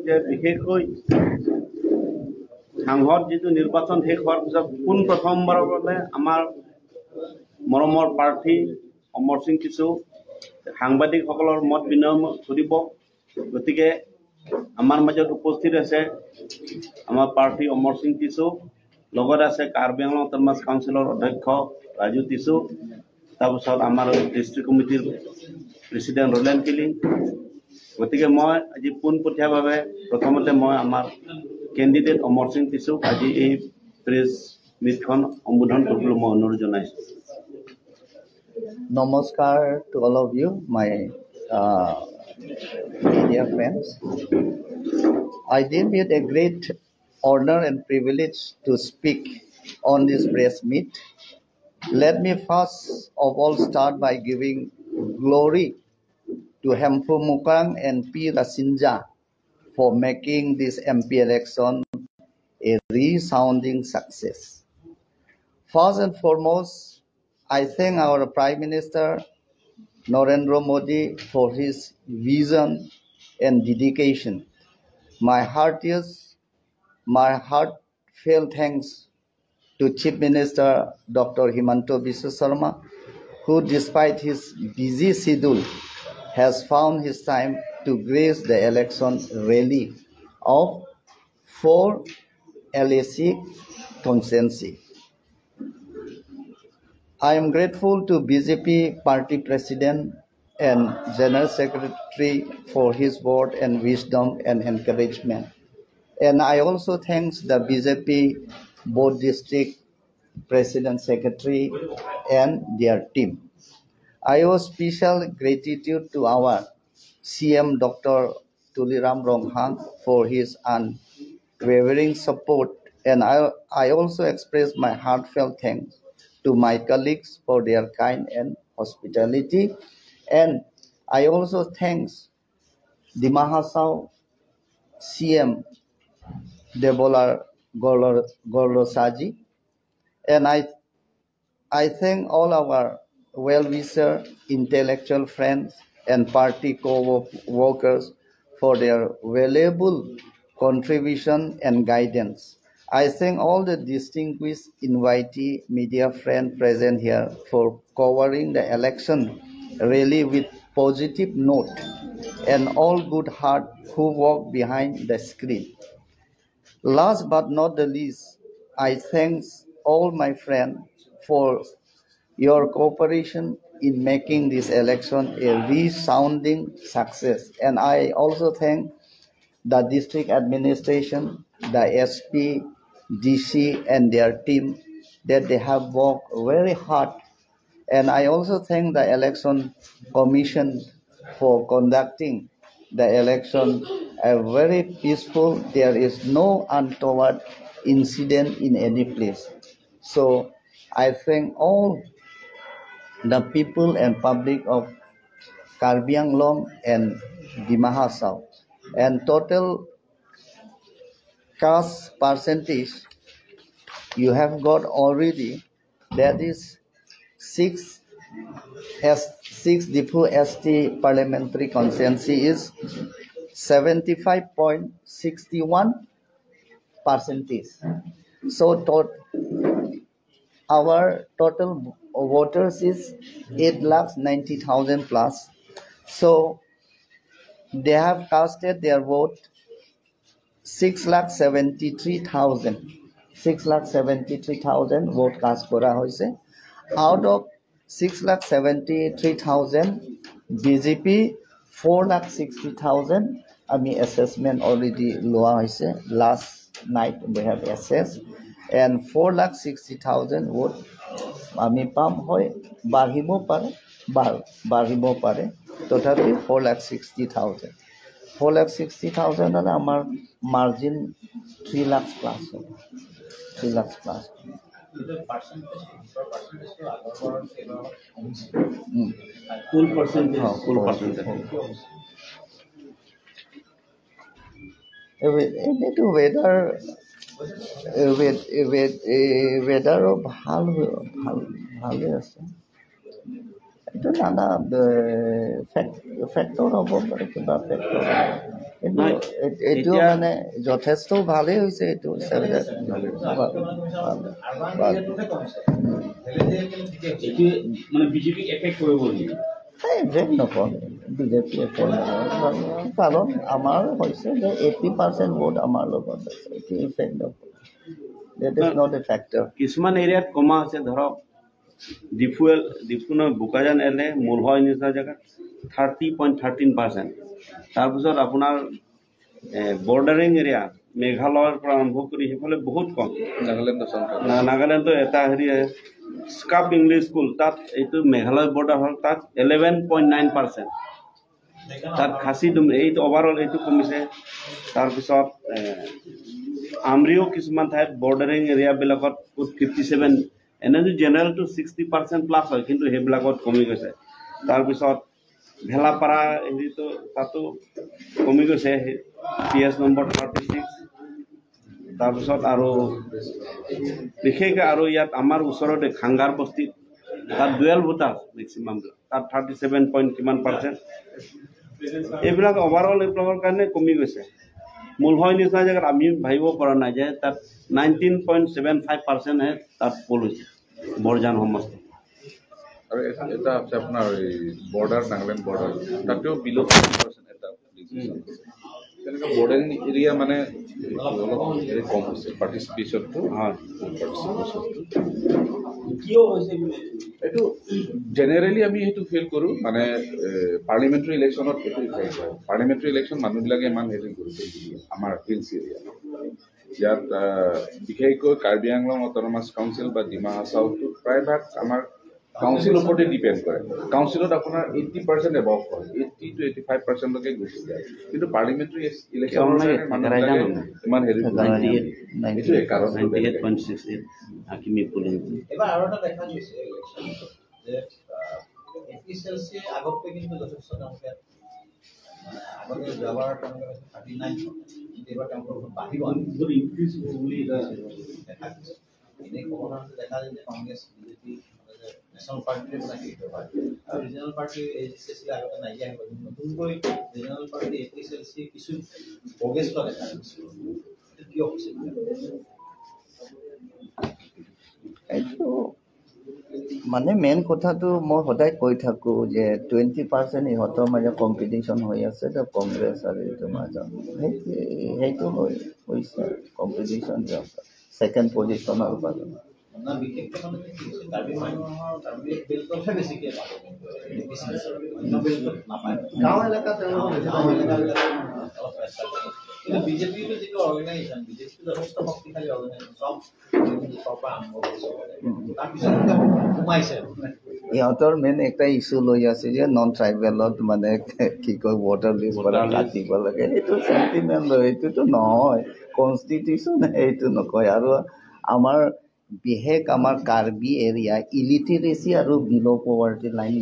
যে বিশেষকৈ সাংসদ যিটো নিৰ্বাচন শেষ হোৱাৰ পিছত পোনপ্ৰথমবাৰৰ বাবে আমাৰ মৰমৰ প্ৰাৰ্থী অমৰ সিং টিছৌ সাংবাদিকসকলৰ মত বিনিময় কৰিব। গতিকে আমাৰ মাজত উপস্থিত আছে আমাৰ প্ৰাৰ্থী অমৰ সিং টিছৌ, লগত আছে কাৰ্বি আংলং অট'নমাছ কাউন্সিলৰ অধ্যক্ষ ৰাজু টিছৌ, তাৰপিছত আমাৰ ডিষ্ট্ৰিক্ট কমিটিৰ প্ৰেচিডেণ্ট ৰোলেন কিলিং। গতিকে মই আজি পোনপটীয়াভাৱে প্ৰথমতে মই আমাৰ কেণ্ডিডেট অমৰ সিং টিছৌক আজি এই প্ৰেছ মিটখন সম্বোধন কৰিবলৈ মই অনুৰোধ জনাইছোঁ। Namaskar to all of you, my media friends. I deem it a great honor and privilege to speak on this press meet. Let me first of all start by giving glory to Hemphu Mukang and P. Rasinja for making this MP election a resounding success. First and foremost, I thank our Prime Minister Narendra Modi for his vision and dedication. My heartfelt thanks to Chief Minister Dr. Himanta Biswa Sarma, who despite his busy schedule has found his time to grace the election rally of 4 LAC constituency. I am grateful to BJP party president and general secretary for his word and wisdom and encouragement. And I also thank the BJP both district president secretary and their team. I owe special gratitude to our CM Dr. Tuliram Ronghang for his unwavering support, and I also express my heartfelt thanks to my colleagues for their kind and hospitality. And I also thanks Dima Hasao CM Debolar Gorlosaji, and I thank all our well-wisher, intellectual friends, and party co-workers for their valuable contribution and guidance. I thank all the distinguished invitee media friends present here for covering the election really with positive note, and all good heart who work behind the screen. Last but not the least, I thank all my friends for your cooperation in making this election a resounding success. And I also thank the district administration, the SP, DC, and their team that they have worked very hard. And I also thank the Election Commission for conducting the election a very peaceful. There is no untoward incident in any place. So I thank all the people and public of Karbi Anglong and Dima Hasao. And total cast percentage you have got already, that is 6 Diphu ST parliamentary constituency is 75.61%. So our total voters is 8,90,000 plus. So they have casted their vote 6,73,000. 6,73,000 vote cast কৰা হৈছে. Out of 6,73,000, BJP 4,60,000 আমি assessment already লোৱা হৈছে. Last night we have assessed, and 4,60,000 vote আমি পাম। হয় বাঢ়িব পাৰে, বাঢ়িব পাৰে, তথাপি 4,60,000। 4,60,000 হ'লে আমাৰ মাৰ্জিন 3 লাখ প্লাছ হ'ব, 3 লাখ প্লাছ। এনেইতো ৱেডাৰো ভাল, ভাল, ভালেই আছে। এইটো নানা ফেক্টৰ হ'ব পাৰে, কিবা ফেক্টৰ, কিন্তু এইটো মানে যথেষ্ট ভালেই হৈছে। এইটো ইফেক্ট নকৰে, বিজেপি এফেক্ট নকৰে, কাৰণ আমাৰ হৈছে যে 80% ভোট আমাৰ লগত আছে, এইটো ইফেক্ট নকৰে। That is not a factor. কিছুমান এৰিয়াত কমা হৈছে, ধৰক ডিফু ডিফু নহয় বোকাজান এলে মূলহয় নিচিনা জেগাত 30.13%। তাৰপিছত আপোনাৰ বৰ্ডাৰিং এৰিয়া মেঘালয়ৰ পৰা আৰম্ভ কৰি সেইফালে বহুত কম। নাগালেণ্ডৰ এটা হেৰি স্কাপ ইংলিছ স্কুল, তাত এইটো মেঘালয় বৰ্ডাৰ হ'ল, তাত 11.9%। তাত খাচী এইটো অভাৰঅল এইটো কমিছে। তাৰপিছত আমৰিও কিছুমান ঠাইত বৰ্ডাৰিং এৰিয়াবিলাকত 57, এনেতো জেনেৰেলটো 60% প্লাছ হয়, কিন্তু সেইবিলাকত কমি গৈছে। তাৰপিছত ভেলাপাৰা হেৰিটো তাতো কমি গৈছে, পি এছ নম্বৰ 36। তাৰপিছত আৰু বিশেষকৈ আৰু ইয়াত আমাৰ ওচৰতে খাংগাৰ বস্তিত তাত ডুৱেল ভোটাৰ মেক্সিমাম, তাত 37 পইণ্ট কিমান পাৰ্চেণ্ট। এইবিলাক অভাৰঅল এইবিলাকৰ কাৰণে কমি গৈছে। মূলহয় নিচিনা জেগাত আমি ভাবিব পৰা নাই যে তাত 19.75%হে তাত পল হৈছে বৰজান সমষ্টি। আৰু এটা আছে আপোনাৰ এই বৰ্ডাৰ, নাগালেণ্ড বৰ্ডাৰ, তাতেও বিল' 50% এটা তেনেকুৱা বৰ্ডাৰিং এৰিয়া মানে অলপ হেৰি কম হৈছে পাৰ্টিচিপেশ্যনটো। হয়, পাৰ্টিচিপেশ্যনটো কিয় হৈছে এইটো জেনেৰেলি আমি সেইটো ফিল কৰোঁ, মানে পাৰ্লিমেণ্টাৰী ইলেকশ্যনত সেইটো ইফেক্ট হয়। পাৰ্লিমেণ্টাৰী ইলেকশ্যন মানুহবিলাকে ইমান হেৰি গুৰুত্ব নিদিয়ে। আমাৰ হিলছ এৰিয়া ইয়াত বিশেষকৈ কাৰ্বি আংলং অট'নমাছ কাউন্সিল বা ডিমা হাছাওটো প্ৰায়ভাগ আমাৰ কাউন্সিল ওপৰতে ডিপেণ্ড কৰে। কাউন্সিলত আপোনাৰ 80% এবভ হয়, 80 টু 85%লৈকে গুচি যায়, কিন্তু পাৰ্লিমেণ্টাৰী ইলেকশ্যনৰ কাৰণে মানুহবিলাকে ইমান হেৰি, এইটোৱে কাৰণ। 98.68 hakimi polling. এইবাৰ আৰু এটা দেখা গৈছে ইলেকশ্যনত যে A P S L C আগতকৈ কিন্তু যথেষ্ট তেওঁলোকে, মানে আগতে যোৱাবাৰ তেওঁলোকে 39, কিন্তু এইবাৰ তেওঁলোকৰ ভোট বাঢ়িব দেখা গৈছে। এনেই সাধাৰণতে দেখা যায় যে কংগ্ৰেছ, বিজেপি নেশ্যনেল পাৰ্টিৰে মানে সেইটো হয় আৰু regional party H S C আগতে নাইকিয়া হৈ গ'ল। নতুনকৈ regional party A P S L C কিছু প্ৰগ্ৰেছ হোৱা দেখা গৈছে। এইটো কিয় হৈছে? এইটো মানে মেইন কথাটো মই সদায় কৈ থাকোঁ যে 20% ইহঁতৰ মাজত কম্পিটিশ্যন হৈ আছে, কংগ্ৰেছ আৰু এইটোৰ মাজত, সেইটো লৈ হৈছে কম্পিটিশ্যন ছেকেণ্ড পজিশ্যনৰ বাবে। না, বিশেষকৈ মানে কি হৈছে, কাৰ্বি মানুহৰ কাৰ্বি বেল্টতহে বেছিকৈ পাব, কিন্তু অন্য বেল্টত নাপায়। গাঁও এলেকাত তেওঁলোকৰ বেছি। গাঁও এলেকাবিলাকত অলপ প্ৰেছাৰ। কিন্তু বিজেপিটো যিটো অৰ্গেনাইজেশ্যন, বিজেপিটো যথেষ্ট শক্তিশালী অৰ্গেনাইজেশ্যন, চব দিশৰ পৰা আৰম্ভ কৰি তাৰপিছত সোমাইছে। ইহঁতৰ মেইন এটা ইছ্যু লৈ আছে যে নন ট্ৰাইবেলত মানে কি কয় ভোটাৰ লিষ্ট পৰা কাটিব লাগে। সেইটো চেণ্টিমেণ্ট লৈ, এইটোতো নহয়, কনষ্টিটিউশ্যনে সেইটো নকয়। আৰু আমাৰ বিশেষ আমাৰ কাৰ্বি এৰিয়া ইলিটাৰেচি আৰু বিল' পভাৰ্টি লাইন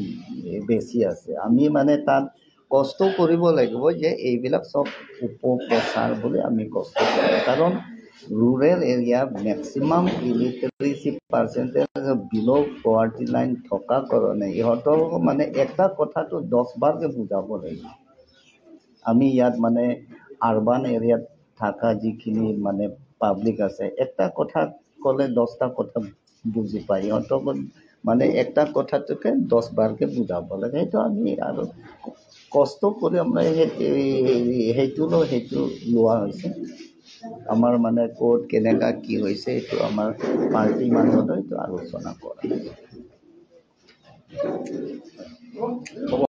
বেছি আছে। আমি মানে তাত কষ্ট কৰিব লাগিব যে এইবিলাক চব উপপ্ৰচাৰ বুলি আমি কষ্ট কৰোঁ, কাৰণ rural area maximum illiteracy percentage below poverty line থকা কাৰণে ইহঁতক মানে এটা কথাটো 10 বাৰকৈ বুজাব লাগিব। আমি ইয়াত মানে আৰবান এৰিয়াত থকা যিখিনি মানে পাব্লিক আছে, এটা কথা ক'লে 10টা কথা বুজি পায়। ইহঁতক মানে এটা কথাটোকে 10 বাৰকৈ বুজাব লাগে। সেইটো আমি আৰু কষ্ট কৰি আমৰা সেইটো লৈ সেইটো লোৱা হৈছে। আমাৰ মানে ক'ত কেনেকুৱা কি হৈছে, এইটো আমাৰ পাৰ্টিৰ মাজত এইটো আলোচনা কৰা হৈছে। হ'ব।